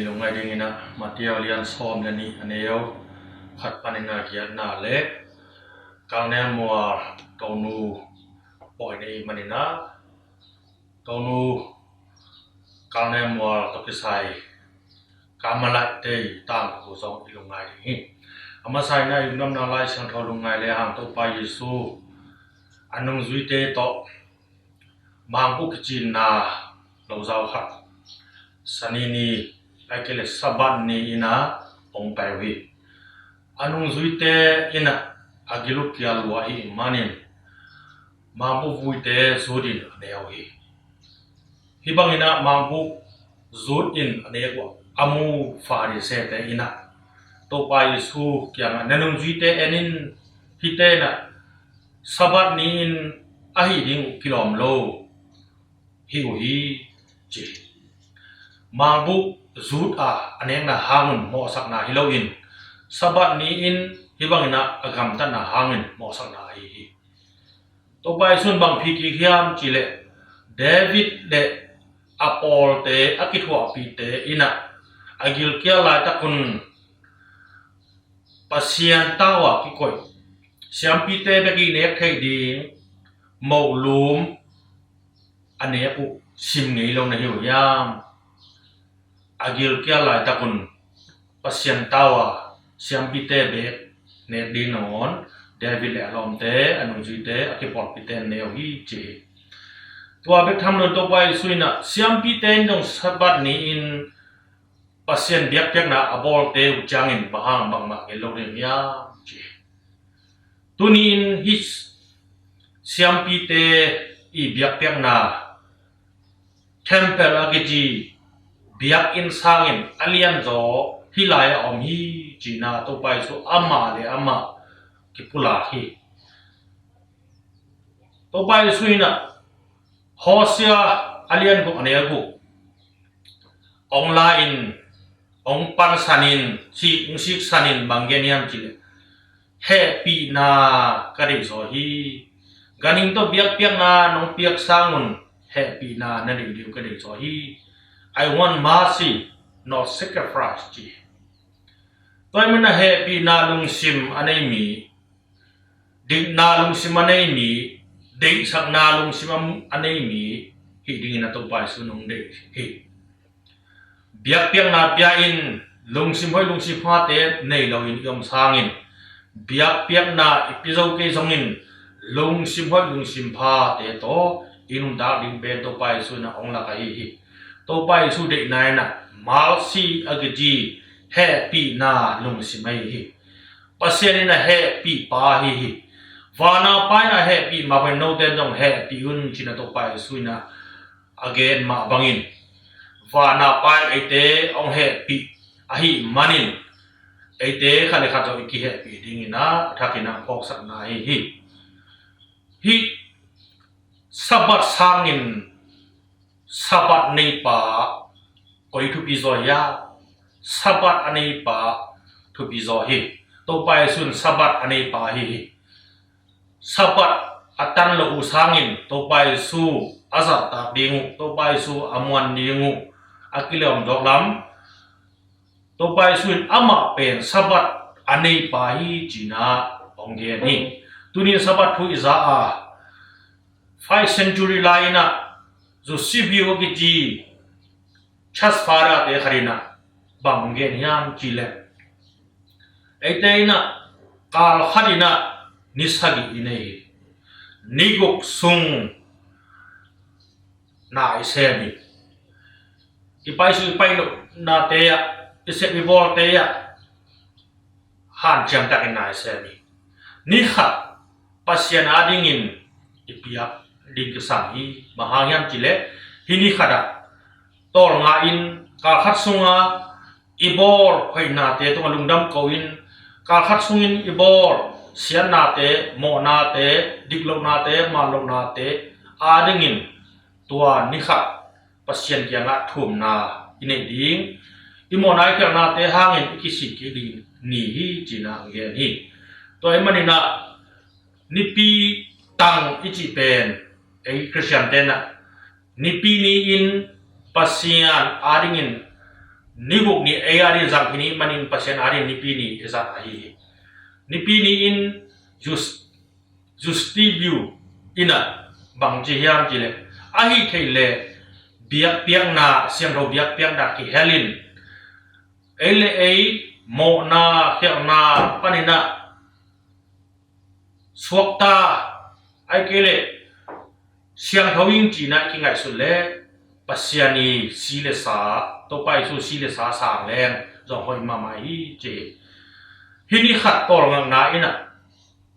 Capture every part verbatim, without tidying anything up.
Lungngai dingin ah Matthai lian sawm le nih, a neu khat panin a giatna le Kalnel mual tonu pawi nei manin ah, tonu Kalnel mual tawh kisai Kamalaite i tangthu zong i lungngai ding hi. A masa in ah i lungdamna Lai Siangtho lungngai le hang Topa Jesu a nungzuite tawh Mangbuh kicinna lo zau khat, Sani ni, ahih kei leh Sabbath ni in ah hong pai uh hi. A nungzuite in ah a gil uh kial lua ahih manin Mangbuh vuite zut in a ne uh hi. Hih bangin ah Mangbuh zut in a nek uh a mu Farisee-te in ah Topa Jesu kiangah, "Na nungzuite en in, hihte in ah Sabbath ni-in a hih ding uh kilawm lo hi uh hi," ci hi. Mangbuh zut a a nekna hangun mawhsakna hi loin, Sabbath ni-in hih bangin ah a gamtatna hangin mawhsakna ahi hi. Topa Jesu in bang phikik hiam cih leh, David le a pawlte, a kithuahpihte in ah a gilkial laitakun Pasian tau a kikoih siampite bek i nek theih ding mohlum a nek uh sim ngei lo na hi uh hiam? A gilkial laitakun Pasian tau a siampite bek nek ding nangawn David le a lawmte, a nungzuite, a kipawlpihte ne uh hi, ci hi. Tua bek tham loin Topa Jesu in ah siampite in zong Sabbath ni-in Pasian biakpiakna a bawlte uh ciangin bang hang bangmah gen lo ding hiam, ci hi. Tuni-in hih siampite i biakpiakna, temple a kici biakinn sangin a lianzaw hih lai-ah a om hi, ci-in ah Topa Jesu amah le amah kipulak hi. Topa Jesu in ah Hosea a lian guk, a neu guk hong la-in, hong pansanin, sik, hong siksanin bang gen hiam cih leh, "Hehpihna ka deihzaw hi. Ganhing tawh biakpiakna nong piak sangun hehpihna na deih ding uh ka deihzaw hi. I want mercy, not sacrifice," ci hi. Tua ahih manin ah hehpihna lungsim a nei mi, dikna lungsim a nei mi, deihsakna lungsim a nei mi hih dingin ah Topa Jesu in hong deih hi. Biakpiakna pia-in lungsim hoih lungsim phate nei loin i om sangin, biakpiakna i pia zo kei zongin lungsim hoih lungsim phate tawh i nuntak ding pen Topa Jesu in ah hong lak ahi hi. Topa Jesu deihna in ah mercy a kici hehpihna lungsim ahi hi. Pasian in ah hehpih Pa ahi hi. Vana Pa in ah hehpih mah bangin note in zong hehpih un, ci-in ah Topa Jesu in ah a gen mah bangin, vana Pa in eite hong hehpih ahih manin eite khat le khat zong i kihehpih dingin ah a thakin ah phawksakna ahi hi. Hih Sabbath sangin Sabbath neipa koi thupi zaw hiam? Sabbath a neipa thupi zaw hi. Topa Jesu in Sabbath a neipa ahi hi. Sabbath a tan lo uh sangin Topa Jesu a zahtak ding uh, Topa Jesu a muan ding uh a kilawm zawk lam, Topa Jesu in amah pen Sabbath a neipa hi, ci-in ah hong gen hi. Tuni in Sabbath thu i za a, five century lai-in ah Eusebius a kici church father-te khat in ah bang hong gen hiam cih leh, eite in ah kal khat in ah ni sagih i nei hi. Ni guk sung na i sem hi. I paisuak i painopnate ah, i sep i bawlte ah hanciam takin na i sem hi. Ni khat Pasian adingin i piak ding kisam hi. Bang hang hiam cih leh, hih ni khat ah tawlnga in kal khat sunga i bawl hoihnate tungah lungdam ko-in, kal khat sungin i bawl siatnate, mawhnate, diklohnate, manlohnate adingin tua ni khat Pasian kiangah thumna i neih ding, i mawhna i khialhnate hangin i kisik kik ding ni hi, ci-in ah hong gen hi. Tua ahih manin ah Nipi tang i cih pen, ei Khristian-te in ah Nipi ni-in Pasian adingin ni guk ni ei adin zang khin i hih manin Pasian adin Nipi ni i zat ahi hi. Nipi ni in Jus- Eusebius in ah bang ci hiam cih leh, ahih theih leh biakpiakna, siangtho biakpiakna kihel in ei le ei mawhna, khialhna panin ah suakta, ahih kei leh siangtho ing ci-in ah i kingaihsun leh Pasian i si le sa, Topa Jesu si le sa sang leng zong hoih mahmah hi ci hi. Hih ni khat tawlngakna in ah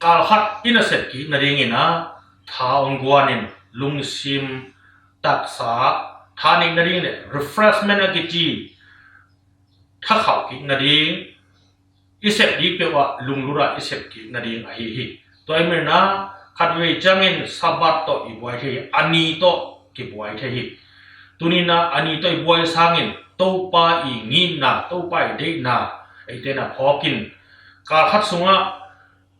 kal khat i nasep kik nadingin ah tha hong guan in, lungsim, taksa, tha neih nading le refreshment a kici tha khauh kik nading, i sep ding peuh ah lunglut ah i sep kik nading ahi hi. Tua ahih manin ah khatvei ciangin Sabbath tawh i buai thei hi, a ni tawh kibuai thei hi. Tuni-in ah a ni tawh i buai sangin Topa i ngimna, Topa i deihna eite in ah phawk in, kal khat sungah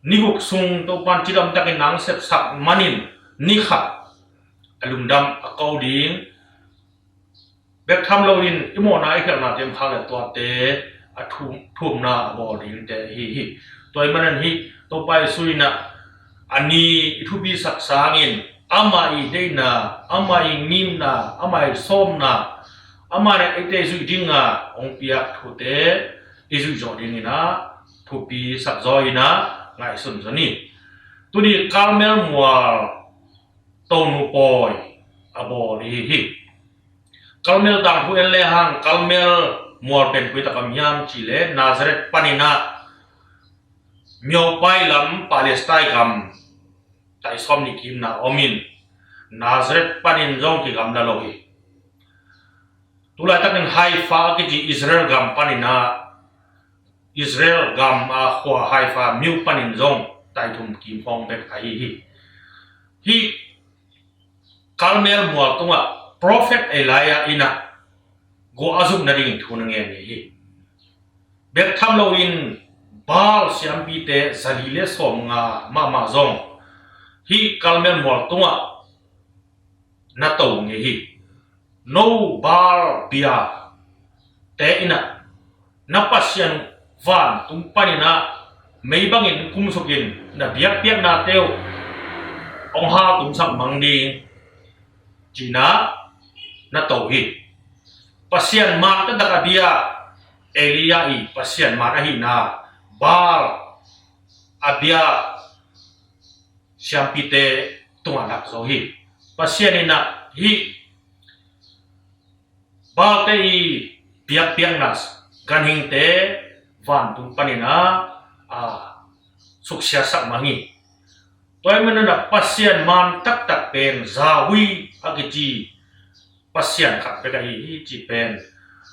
ni guk sung Topa'n cidam takin na hong sepsak manin ni khat a lungdam a ko ding, bek tham loin i mawhna, i khialhnate om khak leh tuate a thum, thumna a bawl dingte ahi hi. Tua ahih manin hih Topa Jesu in ah a ni i thupisak sangin amah i deihna, amah i ngimna, amah i sawmna, amah in eite zuih dinga hong piak thute i zuih zawh dingin ah thupisak zaw in ah ngaihsun zaw ni. Tuni Karmel mual tonu pawi a bawl i hi hi. Karmel tangthu en lehang Karmel mual pen koi tak om hiam cih leh Nazareth panin ah myopai lam Palestine gam tai sawm nih kimna om in, Nazareth panin zong kigamla lo hi. Tulaitakin Haifa a kici Israel gam panin ah, Israel gam a khua Haifa myo panin zong tai thum kim khawng bek ahi hi. Hih Karmel mual tungah prophet Elijah in ah guah a zuk nadingin thu na ngen hi. Bek tham loin Baal siampite zali le sawmnga mahmah zong hih Karmel mual tungah na to ngei hi. No Baal bia te in ah na Pasian vantung panin ah mei bangin kumsukin na biakpiaknate uh hong haltumsak mang ding ci-in ah na to hi. Pasian man taktak a bia, Elijah i Pasian man ahihna, Baal a bia siampite tungah lak zo hi. Pasian in ah hih Baalte i biakpiakna ganhingte vantung panin ah, a, suksiasak mang hi. Tua ahih manin ah Pasian man taktak pen Yahweh a kici Pasian khat bek ahi hi cih pen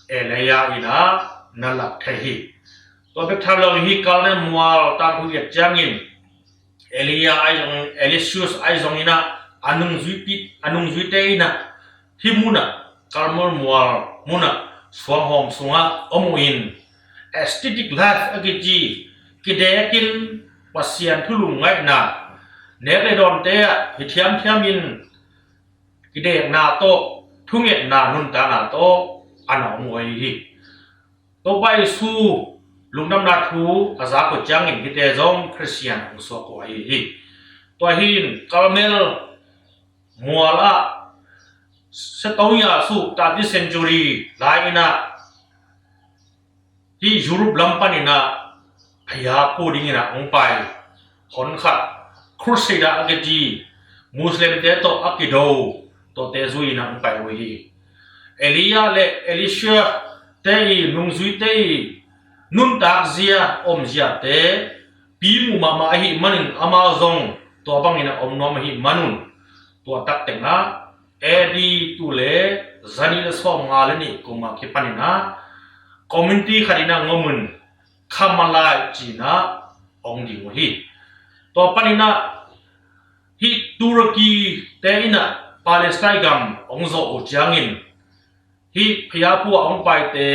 Elijah in ah na lak thei hi. Tua bek tham lo hi, Karmel mual tangthu i et ciangin Elijah ahi zong, Elisha ahi zongin ah a nungzuipi, a nungzuite in ah hih munah, Karmel mual munah suanghawm sungah om uh in, ascetic life a kici, kidekin Pasian thu lungngaihna, nek le dawnte ah hi thiamthiamin kidekna tawh, thungetna nuntakna tawh a na om uh ahi hi. Topa Jesu lungdamna thu a zak uh ciangin hihte zong Khristian hong suak uh ahi hi. Tua hi in Karmel mual ah Setonia su third century lai-in ah hih Europe lam panin ah phaya phu dingin ah hong pai hon khat, Crusader a kici, Muslimte tawh a kido tuate zui-in ah hong pai uh hi. Elijah le Elisha te i nungzuite i nuntakzia, omziate pimu mahmah ahih manin amau zong tua bangin a om nuam ahih manun, tua tak tengah A D tul le zanih le sawmnga le nih kum a kipanin ah community khat in ah hong om un, Carmelite ci-in ah hong ding uh hi. Tua panin ah hih Turkey te in ah Palestine gam hong zawh uh ciangin hih phaya phu a hong paite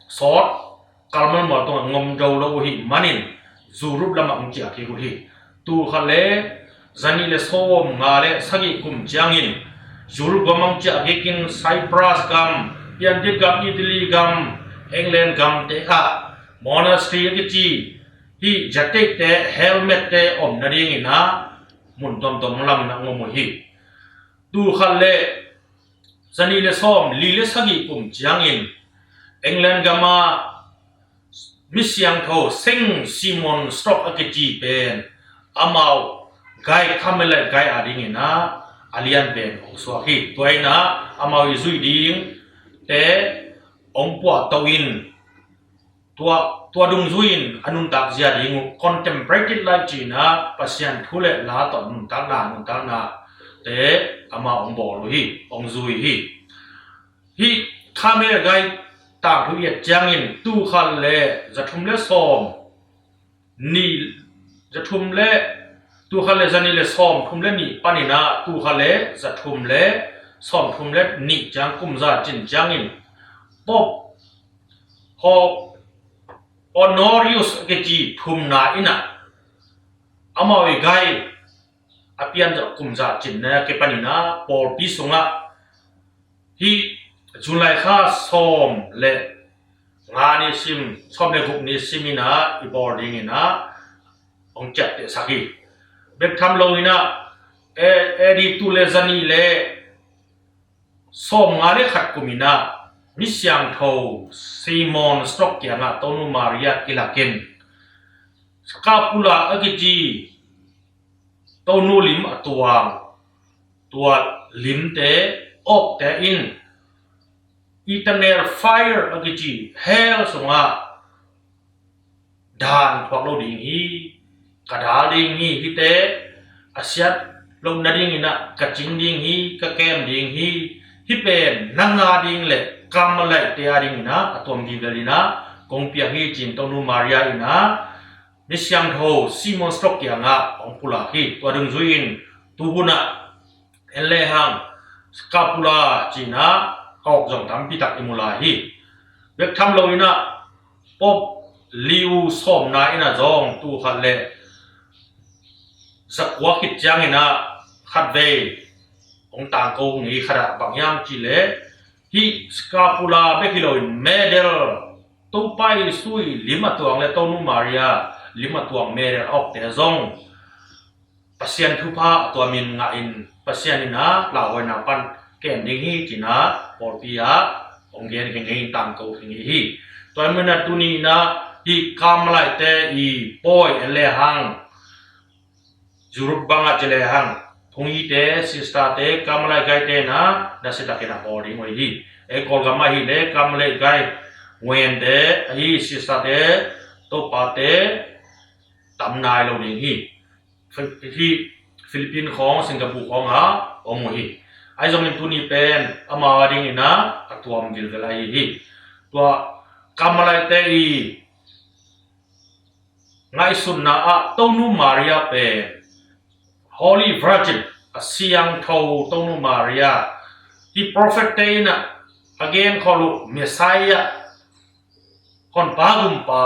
sawt Karmel mual tungah hong om zo lo uh ahih manin Europe lamah hong ciah kik uh hi. Tul khat le zanih le sawmnga le sagih kum ciangin Europe gam hong ciah kikin Cyprus gam, Piantit gam, Italy gam, England gamte ah monastery a kici hih jateite, hermit-te om nadingin ah mun tuamtuam lam in ah hong om uh hi. Tul khat le zanih le sawm li le sagih kum ciangin England gam ah misiangtho Saint Simon Stock a kici pen amau gai, Carmelite gai a dingin ah a lian pen hong suak hi. Tua in ah amau i zuih dingte hong puahto in, tua, tua dungzui in a nuntak zia ding uh contemplative life ci-in ah Pasian thu le la tawh nuntakna, nuntaknate amau hong bawl uh hi, hong zui hi. Hih Carmelite gai tangthu i et ciangin tul khat le zathum le sawm nih, zathum le, tul khat le zanih le sawmthum le nih panin ah tul khat le zathum le sawmthum le nih ciang kum za cin ciangin Pope Ho-, Honorius a kici thumna in ah amau i gai a pian zawh kum za cinna kipanin ah pawlpi sungah hih July kha sawm le nga ni sim, sawm le guk ni sim in ah i bawl dingin ah hong ciaptehsak hi. Bek tham lo in ah, A D tul le zanih le sawm nga le khat kum in ah misiangtho Simon Stock kiangah Tonu Maria kilakin, Scapular a kici Tonu lim a tuang, tua limte awkte in eternal fire a kici hell sungah dan thuak lo ding hi, ka dal ding hi, hihte a siat loh nadingin ah ka cing ding hi, ka kem ding hi. Hih pen nang a ding le Carmelite-te a dingin ah a tuam vivel in ah kong piak hi, ci-in Tonu Maria in ah misiangtho Simon Stock kiangah hong pulak hi. Tua dungzui in tuhun ah en lehang Scapular ci-in ah a awk zong tampi tak i mu lai hi. Bek tham lo in ah Pope Leo sawmna in ah zong tul khat le zakua khit ciangin ah khatvei hong tangko ngei khat ah, bang hiam cih leh hih Scapular bek hi lo in medal, Topa Jesu lim a tuang le Tonu Maria lim a tuang medal a awkte zong Pasian thupha a tuamin ngah in, Pasian in ah lauhuaina pan kem ding hi, ci-in ah pawlpi ah hong gen khin ngei in, tangko khin ngei hi. Tua ahih manin ah tuni in ah hih Carmelite-te i pawi en lehang, Europe bangah ci lehang, phungite, sister-te, Carmelite gaite in ah nasia takin a bawl ding uh hi. Ei Kawlgam ahih leh Carmelite gai ngente ahi, sister-te, topate tam nai lo ding hi. Hih Philippines khawng, Singapore khawng ah om uh hi. Ahi zongin tuni pen amau a dingin ah a tuam vilvel ahi hi. Tua Carmelite-te i ngaihsutna ah Tonu Maria pen Holy Virgin, a siangtho Tonu Maria, hih prophet-te in ah a genkhol uh Messiah, honpa gumpa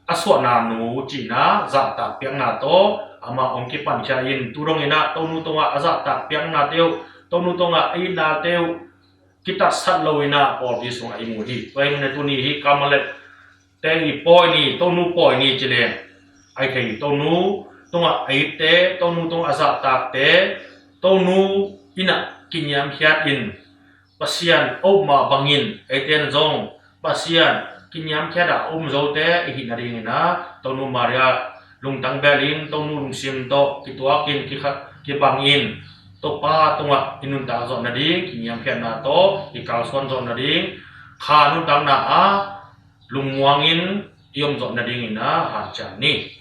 a suahna nu ci-in ah zahtak piakna tawh amah hong kipankhia in, tu dongin ah Tonu tungah a zahtak piaknate uh, Tonu tungah a itnate uh kitatsat lo in ah pawlpi sungah i mu hi. Tua ahih manin ah tuni hih Carmelite-te i pawi ni, Tonu pawi ni ci leng, ahi kei, Tonu tungah a itte, Tonu tungah a zahtakte, Tonu in ah kiniamkhiat in, Pasian a up mah bangin eite in zong Pasian kiniamkhiat a um zote i hih nadingin ah Tonu Maria lungtang beel in, Tonu lungsim tawh kituak in, kikha-, kibang in, Topa tungah i nuntak zawh nading, kiniamkhiatna tawh i kalsuan zawh nading, kha nuntakna ah lungmuang in i om zawh nadingin ah hanciam ni.